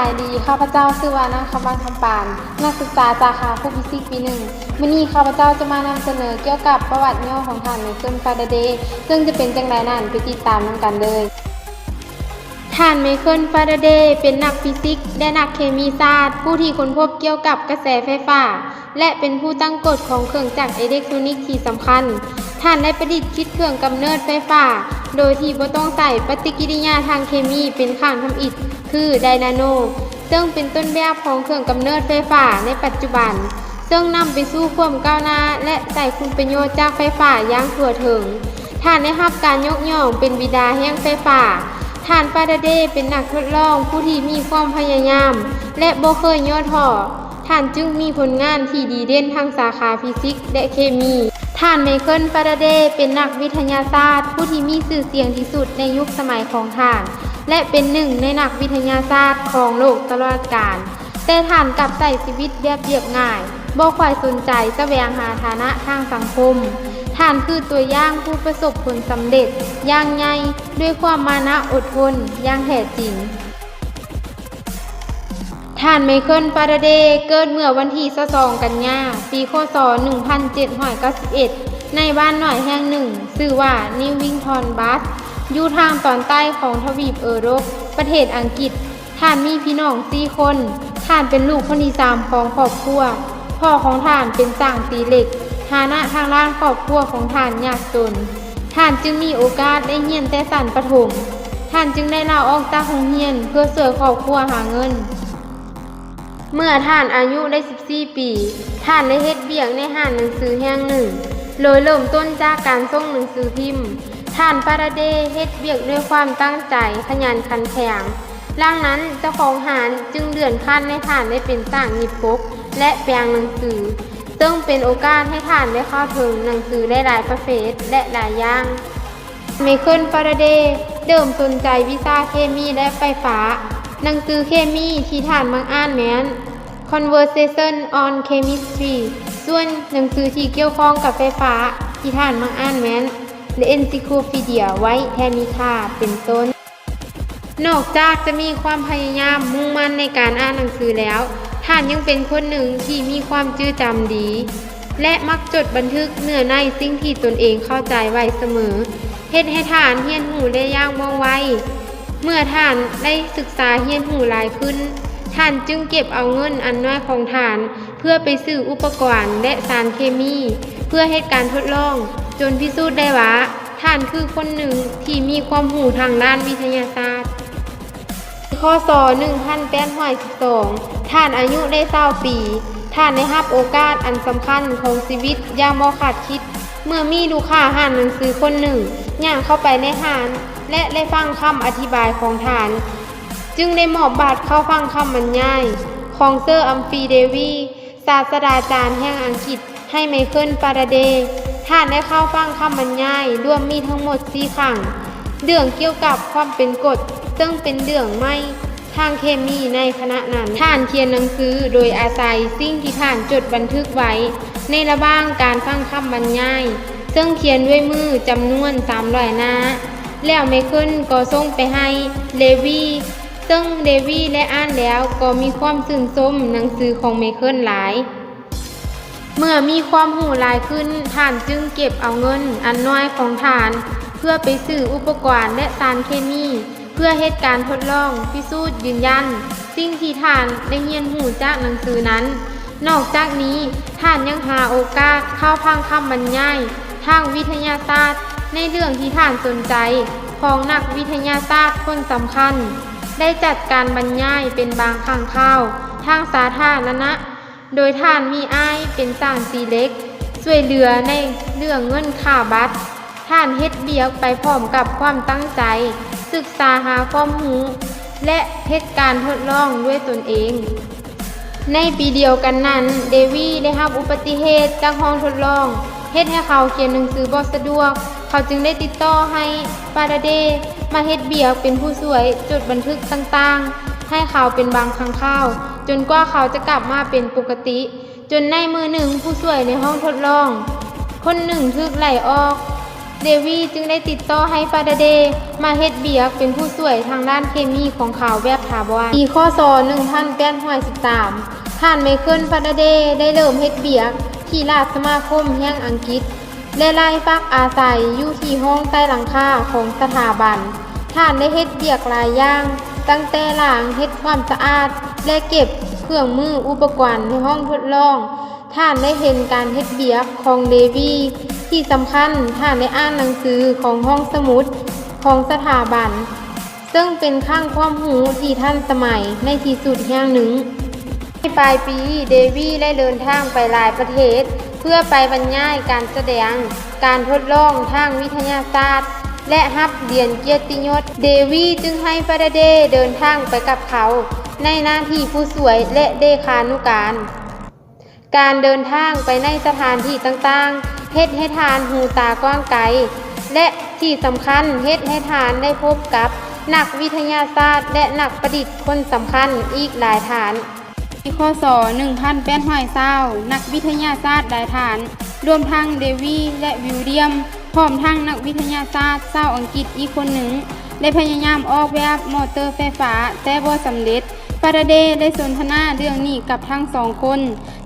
ສະບາຍດີ, ຂ້າພະເຈົ້າຊື່ວ່າ ນາງ ຄຳວັນ ຄຳປານ, ນັກສຶກສາສາຂາຄູຟີຊິກປີໜຶ່ງ. ມື້ນີ້ຂ້າພະເຈົ້າຈະມານຳສະເໜີກ່ຽວກັບປະຫວັດຫຍໍ້ຂອງທ່ານ ໄມເຄິນ ຟາຣາເດ. ເຊິ່ງຈະເປັນຈັ່ງໃດນັ້ນ, ໄປຕິດຕາມນຳກັນເລີຍ. ທ່ານ ໄມເຄິນ ຟາຣາເດ ເປັນນັກຟີຊິກ ແລະ ນັກເຄມີສາດ ຜູ້ທີ່ຄົ້ນພົບກ່ຽວກັບກະແສໄຟຟ້າ ແລະ ເປັນຜູ້ຕັ້ງກົດຂອງເຄື່ອງຈັກເອເລັກໂທຣນິກທີ່ສຳຄັນ. ທ່ານໄດ້ປະດິດຄິດເຄື່ອງກຳເນີດໄຟຟ້າ ໂດຍທີ່ບໍ່ຕ້ອງໃຊ້ປະຕິກິລິຍາທາງເຄມີເປັນຄັ້ງທຳອິດ ຄື ໄດນາໂນ ເຊິ່ງເປັນຕົ້ນແບບຂອງເຄື່ອງກຳເນີດໄຟຟ້າໃນປັດຈຸບັນ, ເຊິ່ງນຳໄປສູ່ຄວາມກ້າວໜ້າ ແລະ ໃຊ້ຄຸນປະໂຫຍດຈາກໄຟຟ້າຢ່າງທົ່ວເຖິງ. ທ່ານໄດ້ຮັບການຍົກຍ້ອງເປັນບິດາແຫ່ງໄຟຟ້າ. ທ່ານ ຟາຣາເດ ເປັນນັກທົດລອງຜູ້ທີ່ມີຄວາມພະຍາຍາມ ແລະ ບໍ່ເຄີຍຫຍໍ້ທໍ້. ທ່ານຈຶ່ງມີຜົນງານທີ່ດີເດັ່ນທັງສາຂາຟີຊິກ ແລະ ເຄມີ. ທ່ານ ໄມເຄິນ ຟາຣາເດ ເປັນນັກວິທະຍາສາດຜູ້ທີ່ມີຊື່ສຽງທີ່ສຸດໃນຍຸກສະໄໝຂອງທ່ານ ແລະ ເປັນໜຶ່ງໃນນັກວິທະຍາສາດຂອງໂລກຕະຫຼອດການ, ແຕ່ທ່ານກັບໃຊ້ຊີວິດແບບລຽບງ່າຍ, ບໍ່ຄ່ອຍສົນໃຈສະແຫວງຫາຖານະທາງສັງຄົມ. ທ່ານຄືຕົວຢ່າງຜູ້ປະສົບຜົນສຳເລັດຢ່າງໃຫຍ່ ດ້ວຍຄວາມມານະອົດທົນຢ່າງແທ້ຈິງ. ທ່ານ ໄມເຄິນ ຟາຣາເດ ເກີດເມື່ອວັນທີຊາວສອງ ກັນຍາ ປີ ຄ.ສ. ໜຶ່ງພັນເຈັດຮ້ອຍເກົ້າສິບເອັດ ໃນບ້ານນ້ອຍແຫ່ງໜຶ່ງ ຊື່ວ່າ ນິວວິງທອນບາສ ຢູ່ທາງຕອນໃຕ້ຂອງທະວີບເອີຣົບ, ປະເທດອັງກິດ. ທ່ານມີພີ່ນ້ອງສີ່ຄົນ. ທ່ານເປັນລູກຄົນທີສາມຂອງຄອບຄົວ. ພໍ່ຂອງທ່ານເປັນຊ່າງຕີເຫຼັກ. ຖານະທາງດ້ານຄອບຄົວຂອງທ່ານຍາກຈົນ. ທ່ານຈຶ່ງມີໂອກາດໄດ້ຮຽນແຕ່ຊັ້ນປະຖົມ. ທ່ານຈຶ່ງໄດ້ລາອອກຈາກໂຮງຮຽນເພື່ອຊ່ວຍຄອບຄົວຫາເງິນ. ເມື່ອທ່ານອາຍຸໄດ້ສິບສີ່ປີ, ທ່ານໄດ້ເຮັດວຽກໃນຮ້ານໜັງສືແຫ່ງໜຶ່ງ, ໂດຍເລີ່ມຕົ້ນຈາກການສົ່ງໜັງສືພິມ. ທ່ານ ຟາຣາເດ ເຮັດວຽກດ້ວຍຄວາມຕັ້ງໃຈ, ຂະຫຍັນຂັນແຂງ. ດັ່ງນັ້ນ, ເຈົ້າຂອງຮ້ານຈຶ່ງເລື່ອນຂັ້ນໃຫ້ທ່ານໄດ້ເປັນຊ່າງຫຍິບປົກ ແລະ ແປງໜັງສື, ເຊິ່ງເປັນໂອກາດໃຫ້ທ່ານໄດ້ເຂົ້າເຖິງໜັງສືຫຼາຍໆປະເພດ ແລະ ຫຼາຍຢ່າງ. ໄມເຄິນ ຟາຣາເດ ເລີ່ມສົນໃຈວິຊາເຄມີ ແລະ ໄຟຟ້າ. ໜັງສືເຄມີທີ່ທ່ານມັກອ່ານແມ່ນ Conversation on Chemistry, ສ່ວນໜັງສືທີ່ກ່ຽວຂ້ອງກັບໄຟຟ້າທີ່ທ່ານມັກອ່ານແມ່ນ The Encyclopedia White Technica ເປັນຕົ້ນ. ນອກຈາກຈະມີຄວາມພະຍາຍາມມຸ່ງໝັ້ນໃນການອ່ານໜັງສືແລ້ວ, ທ່ານຍັງເປັນຄົນໜຶ່ງທີ່ມີຄວາມຈື່ຈຳດີ ແລະ ມັກຈົດບັນທຶກເນື້ອໃນສິ່ງທີ່ຕົນເອງເຂົ້າໃຈໄວ້ສະເໝີ, ເຮັດໃຫ້ທ່ານຮຽນຮູ້ໄດ້ຢ່າງວ່ອງໄວ. ເມື່ອທ່ານໄດ້ສຶກສາຮຽນຮູ້ຫຼາຍຂຶ້ນ, ທ່ານຈຶ່ງເກັບເອົາເງິນອັນນ້ອຍຂອງທ່ານ ເພື່ອໄປຊື້ອຸປະກອນ ແລະ ສານເຄມີ ເພື່ອເຮັດການທົດລອງ, ຈົນພິສູດໄດ້ວ່າ ທ່ານຄືຄົນໜຶ່ງທີ່ມີຄວາມຮູ້ທາງດ້ານວິທະຍາສາດ. ຄ.ສ. ໜຶ່ງພັນແປດຮ້ອຍສິບສອງ ທ່ານອາຍຸໄດ້ຊາວປີ, ທ່ານໄດ້ຮັບໂອກາດອັນສຳຄັນຂອງຊີວິດຢ່າງບໍ່ຄາດຄິດ ເມື່ອມີລູກຄ້າຮ້ານໜັງສືຄົນໜຶ່ງຍ່າງເຂົ້າໄປໃນຮ້ານ ແລະ ໄດ້ຟັງຄຳອະທິບາຍຂອງທ່ານ, ຈຶ່ງໄດ້ມອບບັດເຂົ້າຟັງຄຳບັນຍາຍຂອງ Sir Humphrey Davy ສາດສະດາຈານແຫ່ງອັງກິດ ໃຫ້ໄມເຄິນ ຟາຣາເດ. ທ່ານໄດ້ເຂົ້າຟັງຄຳບັນຍາຍລວມມີທັງໝົດສີ່ຄັ້ງ, ເລື່ອງກ່ຽວກັບຄວາມເປັນກົດ, ເຊິ່ງເປັນເລື່ອງໃໝ່ທາງເຄມີໃນຂະນະນັ້ນ. ທ່ານຂຽນໜັງສືໂດຍອາໄສສິ່ງທີ່ທ່ານຈົດບັນທຶກໄວ້ໃນລະຫວ່າງການຟັງຄຳບັນຍາຍ, ເຊິ່ງຂຽນດ້ວຍມືຈຳນວນສາມຮ້ອຍໜ້າ, ແລ້ວໄມເຄິນກໍສົ່ງໄປໃຫ້ເດວີ, ເຊິ່ງເດວີໄດ້ອ່ານແລ້ວກໍມີຄວາມຊື່ນຊົມໜັງສືຂອງໄມເຄິນຫຼາຍ. ເມື່ອມີຄວາມຮູ້ຫຼາຍຂຶ້ນ, ທ່ານຈຶ່ງເກັບເອົາເງິນອັນນ້ອຍຂອງທ່ານ ເພື່ອໄປຊື້ອຸປະກອນ ແລະ ສານເຄມີ ເພື່ອເຮັດການທົດລອງພິສູດຢືນຢັນສິ່ງທີ່ທ່ານໄດ້ຮຽນຮູ້ຈາກໜັງສືນັ້ນ. ນອກຈາກນີ້, ທ່ານຍັງຫາໂອກາດເຂົ້າຟັງຄຳບັນຍາຍທາງວິທະຍາສາດໃນເລື່ອງທີ່ທ່ານສົນໃຈຂອງນັກວິທະຍາສາດຄົນສຳຄັນ, ໄດ້ຈັດການບັນຍາຍເປັນບາງຄັ້ງຄາວທາງສາທາລະນະ. ໂດຍທ່ານມີອ້າຍເປັນຊ່າງຕີເຫຼັກ, ຊ່ວຍເຫຼືອໃນເລື່ອງເງິນຄ່າບັດ. ທ່ານເຮັດວຽກໄປພ້ອມກັບຄວາມຕັ້ງໃຈ, ສຶກສາຫາຄວາມຮູ້ ແລະ ເຮັດການທົດລອງດ້ວຍຕົນເອງ. ໃນປີດຽວກັນນັ້ນ, ເດວີໄດ້ຮັບອຸບັດຕິເຫດຈາກຫ້ອງທົດລອງ, ເຮັດໃຫ້ເຂົາຂຽນໜັງສືບໍ່ສະດວກ. ເຂົາຈຶ່ງໄດ້ຕິດຕໍ່ໃຫ້ຟາຣາເດມາເຮັດວຽກເປັນຜູ້ຊ່ວຍຈົດບັນທຶກຕ່າງໆໃຫ້ເຂົາເປັນບາງຄັ້ງຄາວ, ຈົນກວ່າເຂົາຈະກັບມາເປັນປົກກະຕິ. ຈົນໃນມື້ໜຶ່ງ, ຜູ້ຊ່ວຍໃນຫ້ອງທົດລອງຄົນໜຶ່ງຖືກໄລ່ອອກ, ເດວີຈຶ່ງໄດ້ຕິດຕໍ່ໃຫ້ຟາຣາເດມາເຮັດວຽກເປັນຜູ້ຊ່ວຍທາງດ້ານເຄມີຂອງເຂົາແບບຖາວອນ. ປີ ຄ.ສ. ໜຶ່ງພັນແປດຮ້ອຍສິບສາມ ທ່ານໄມເຄິນ ຟາຣາເດ ໄດ້ເລີ່ມເຮັດວຽກທີ່ລາຊະສະມາຄົມແຫ່ງອັງກິດ ແລະ ໄດ້ພັກອາໄສຢູ່ທີ່ຫ້ອງໃຕ້ຫຼັງຄາຂອງສະຖາບັນ. ທ່ານໄດ້ເຮັດວຽກຫຼາຍຢ່າງ, ຕັ້ງແຕ່ລ້າງ, ເຮັດຄວາມສະອາດ ແລະ ເກັບເຄື່ອງມືອຸປະກອນໃນຫ້ອງທົດລອງ. ທ່ານໄດ້ເຫັນການເຮັດວຽກຂອງເດວີ. ທີ່ສຳຄັນ, ທ່ານໄດ້ອ່ານໜັງສືຂອງຫ້ອງສະໝຸດຂອງສະຖາບັນ, ເຊິ່ງເປັນຄັງຄວາມຮູ້ທີ່ທັນສະໄໝໃນທີ່ສຸດແຫ່ງໜຶ່ງ. ໃນປາຍປີ, ເດວີໄດ້ເດີນທາງໄປຫຼາຍປະເທດ ເພື່ອໄປບັນຍາຍການສະແດງການທົດລອງທາງວິທະຍາສາດ ແລະ ຮັບຫຼຽນກຽດຕິຍົດ. ເດວີຈຶ່ງໃຫ້ຟາຣາເດເດີນທາງໄປກັບເຂົາໃນໜ້າທີ່ຜູ້ຊ່ວຍ ແລະ ເລຂານຸການ. ການເດີນທາງໄປໃນສະຖານທີ່ຕ່າງໆ ເຮັດໃຫ້ທ່ານຫູຕາກວ້າງໄກ ແລະ ທີ່ສຳຄັນເຮັດໃຫ້ທ່ານໄດ້ພົບກັບນັກວິທະຍາສາດ ແລະ ນັກປະດິດຄົນສຳຄັນອີກຫຼາຍທ່ານ. ປີ ຄ.ສ. ໜຶ່ງພັນແປດຮ້ອຍຊາວ ນັກວິທະຍາສາດຫຼາຍທ່ານ ລວມທັງເດວີ ແລະ ວິວລຽມ ພ້ອມທັງນັກວິທະຍາສາດຊາວອັງກິດອີກຄົນໜຶ່ງ ໄດ້ພະຍາຍາມອອກແບບມໍເຕີໄຟຟ້າ ແຕ່ບໍ່ສຳເລັດ. ຟາຣາເດໄດ້ສົນທະນາເລື່ອງນີ້ກັບທັງສອງຄົນ.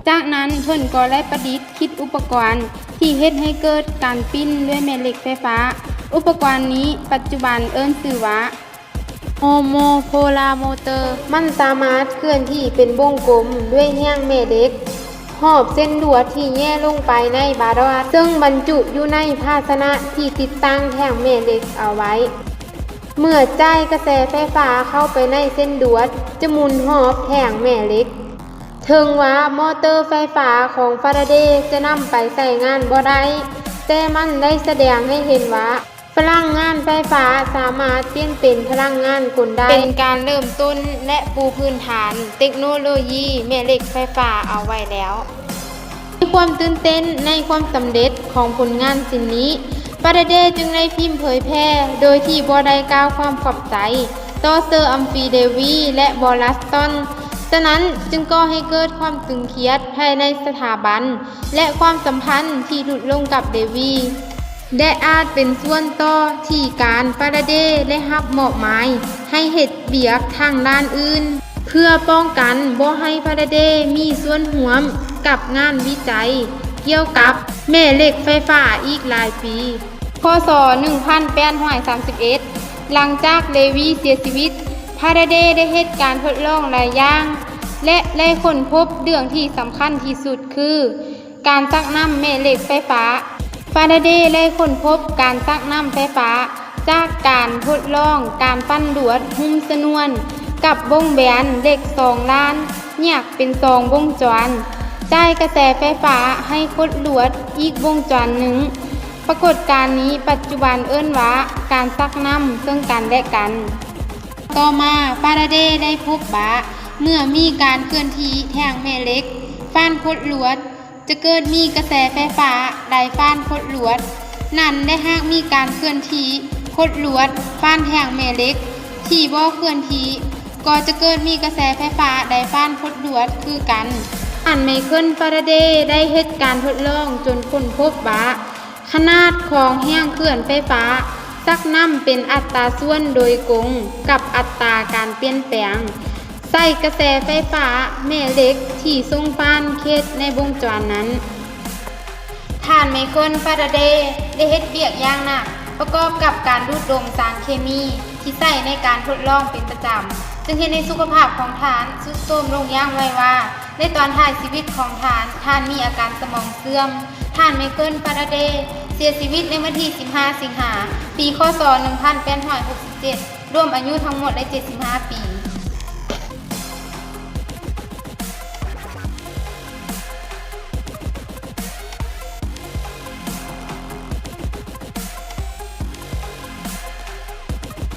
ຈາກນັ້ນເພິ່ນກໍໄດ້ປະດິດຄິດອຸປະກອນທີ່ເຮັດໃຫ້ເກີດການປິ່ນດ້ວຍແມ່ເຫຼັກໄຟຟ້າ. ອຸປະກອນນີ້ປັດຈຸບັນເອີ້ນຊື່ວ່າ ໂຮໂມໂພລາໂມເຕີ. ມັນສາມາດເຄື່ອນທີ່ເປັນວົງກົມດ້ວຍແຮງແມ່ເຫຼັກ ຮອບເສັ້ນລວດທີ່ແຍກລົງໄປໃນບາດອດ ເຊິ່ງບັນຈຸຢູ່ໃນພາຊະນະທີ່ຕິດຕັ້ງແທ່ງແມ່ເຫຼັກເອົາໄວ້. ເມື່ອຈ່າຍກະແສໄຟຟ້າເຂົ້າໄປໃນເສັ້ນລວດ ຈະໝູນຮອບແທ່ງແມ່ເຫຼັກ. ເຖິງວ່າມໍເຕີໄຟຟ້າຂອງຟາຣາເດຈະນຳໄປໃຊ້ງານບໍ່ໄດ້, ແຕ່ມັນໄດ້ສະແດງໃຫ້ເຫັນວ່າ ພະລັງງານໄຟຟ້າສາມາດປ່ຽນເປັນພະລັງງານກົນໄດ້. ເປັນການເລີ່ມຕົ້ນ ແລະ ປູພື້ນຖານເຕັກໂນໂລຢີແມ່ເຫຼັກໄຟຟ້າເອົາໄວ້ແລ້ວ. ດ້ວຍຄວາມຕື່ນເຕັ້ນໃນຄວາມສຳເລັດຂອງຜົນງານສິ່ງນີ້, ຟາຣາເດຈຶ່ງໄດ້ພິມເຜີຍແຜ່ໂດຍທີ່ບໍ່ໄດ້ກ່າວຄວາມຂອບໃຈຕໍ່ເຊີອຳຟີເດວີ ແລະ ວໍລັສຕັນ. ສະນັ້ນຈຶ່ງກໍ່ໃຫ້ເກີດຄວາມຕຶງຄຽດພາຍໃນສະຖາບັນ ແລະ ຄວາມສຳພັນທີ່ຫຼຸດລົງກັບເດວີ ແລະ ອາດເປັນສ່ວນຕໍ່ທີ່ການຟາຣາເດໄດ້ຮັບມອບໝາຍໃຫ້ເຮັດວຽກທາງດ້ານອື່ນ ເພື່ອປ້ອງກັນບໍ່ໃຫ້ຟາຣາເດມີສ່ວນຮ່ວມກັບງານວິໄຈກ່ຽວກັບແມ່ເຫຼັກໄຟຟ້າອີກຫຼາຍປີ. ຄ.ສ. ໜຶ່ງພັນແປດຮ້ອຍສາມສິບເອັດ ຫຼັງຈາກເດວີເສຍຊີວິດ, ຟາຣາເດໄດ້ເຮັດການທົດລອງຫຼາຍຢ່າງ ແລະ ໄດ້ຄົ້ນພົບເລື່ອງທີ່ສຳຄັນທີ່ສຸດຄື ການຊັກນ້ຳແມ່ເຫຼັກໄຟຟ້າ. ຟາຣາເດໄດ້ຄົ້ນພົບການຊັກນ້ຳໄຟຟ້າຈາກການທົດລອງການປັ່ນລວດຫຸ້ມຊະນວນກັບວົງແບນເຫຼັກສອງດ້ານ ແຍກເປັນສອງວົງຈອນ, ຈ່າຍກະແສໄຟຟ້າໃຫ້ຄົດລວດອີກວົງຈອນໜຶ່ງ. ປາກົດການນີ້ປັດຈຸບັນເອີ້ນວ່າການຊັກນ້ຳເຊິ່ງກັນແລະກັນ. ຕໍ່ມາ, ຟາຣາເດໄດ້ພົບວ່າ ເມື່ອມີການເຄື່ອນທີ່ແທ່ງແມ່ເຫຼັກຜ່ານຄົດລວດ ຈະເກີດມີກະແສໄຟຟ້າໄຫຼຜ່ານຄົດລວດນັ້ນ ແລະ ຫາກມີການເຄື່ອນທີ່ຄົດລວດຜ່ານແທ່ງແມ່ເຫຼັກທີ່ບໍ່ເຄື່ອນທີ່ ກໍຈະເກີດມີກະແສໄຟຟ້າໄຫຼຜ່ານຄົດລວດຄືກັນ. ທ່ານໄມເຄິນ ຟາຣາເດ ໄດ້ເຮັດການທົດລອງຈົນຄົ້ນພົບວ່າ ຂະໜາດຂອງແຮງເຄື່ອນໄຟຟ້າຊັກນ້ຳເປັນອັດຕາສ່ວນໂດຍກົງກັບອັດຕາການປ່ຽນແປງໃສ່ກະແສໄຟຟ້າແມ່ເຫຼັກທີ່ສົ່ງຜ່ານເຂດໃນວົງຈອນນັ້ນ. ທ່ານໄມເຄິນ ຟາຣາເດ ໄດ້ເຮັດວຽກຢ່າງໜັກ ປະກອບກັບການດູດດົມສານເຄມີທີ່ໃຊ້ໃນການທົດລອງເປັນປະຈຳ, ຈຶ່ງເຮັດໃຫ້ສຸຂະພາບຂອງທ່ານຊຸດໂຊມລົງຢ່າງໄວວາ. ໃນຕອນທ້າຍຊີວິດຂອງທ່ານ, ທ່ານມີອາການສະໝອງເສື່ອມ. ທ່ານໄມເຄິນ ຟາຣາເດ ເສຍຊີວິດໃນວັນທີສິບຫ້າ ສິງຫາ ປີ ຄ.ສ. ໜຶ່ງພັນແປດຮ້ອຍຫົກສິບເຈັດ ລວມອາຍຸທັງໝົດໄດ້ເຈັດສິບຫ້າປີ.